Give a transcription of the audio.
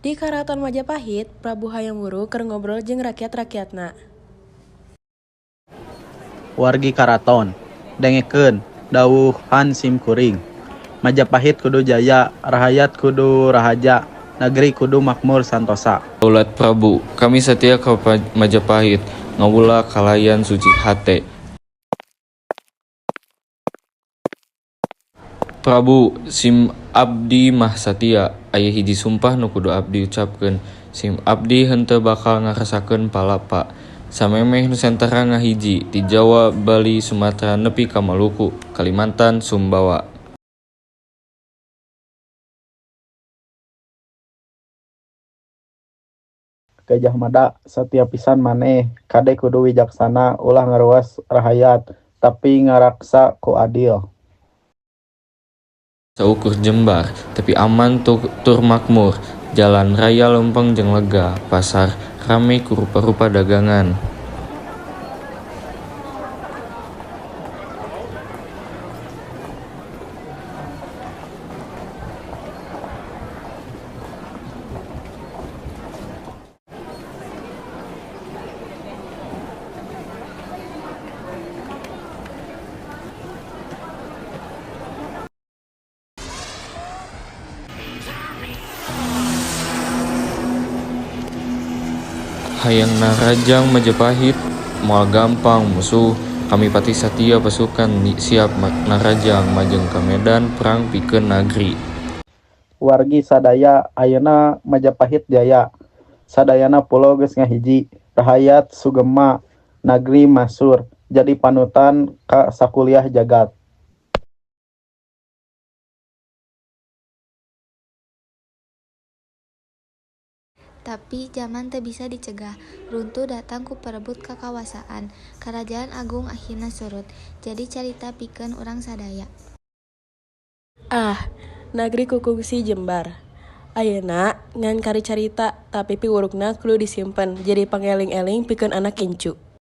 Di Karaton Majapahit, Prabu Hayam Wuruk keur ngobrol jeung rakyat-rakyatna. Wargi Karaton, dengekeun dawuhan sim kuring. Majapahit kudu jaya, rahayat kudu rahaja, nagri kudu makmur santosa. Daulat Prabu, kami satia ka Majapahit, ngawula kalayan suci hate. Prabu, sim abdi mah satia, aya hiji sumpah nu kudu abdi ucapkeun, sim abdi henteu bakal ngarasakeun palapa. Samemeh Nusantara ngahiji, ti Jawa, Bali, Sumatra nepi ka Maluku, Kalimantan, Sumbawa. Gajah Mada, satia pisan maneh, kade kudu wijaksana ulah ngaruas rahayat, tapi ngaraksa ku adil. Saukur Jembar, tapi aman tur makmur, jalan raya lempeng jeung lega, pasar rame ku rupa-rupa dagangan. Hayang narajang Majapahit moal gampang musuh, kami patih satia pasukan siap narajang majeng ka medan perang pikeun nagri. Wargi sadaya, ayeuna Majapahit jaya, sadayana pulo geus ngahiji, rahayat sugema, nagri masur, jadi panutan ka sakuliah jagat. Tapi jaman teu bisa dicegah, runtuh datang ku perebut kakawasaan. Karajaan Agung akhirna surut, jadi carita pikeun urang sadaya. Ah, nagri kukungsi jembar. Ayeuna ngan kari carita, tapi piwurukna kudu disimpen jadi pangeling-eling pikeun anak incu.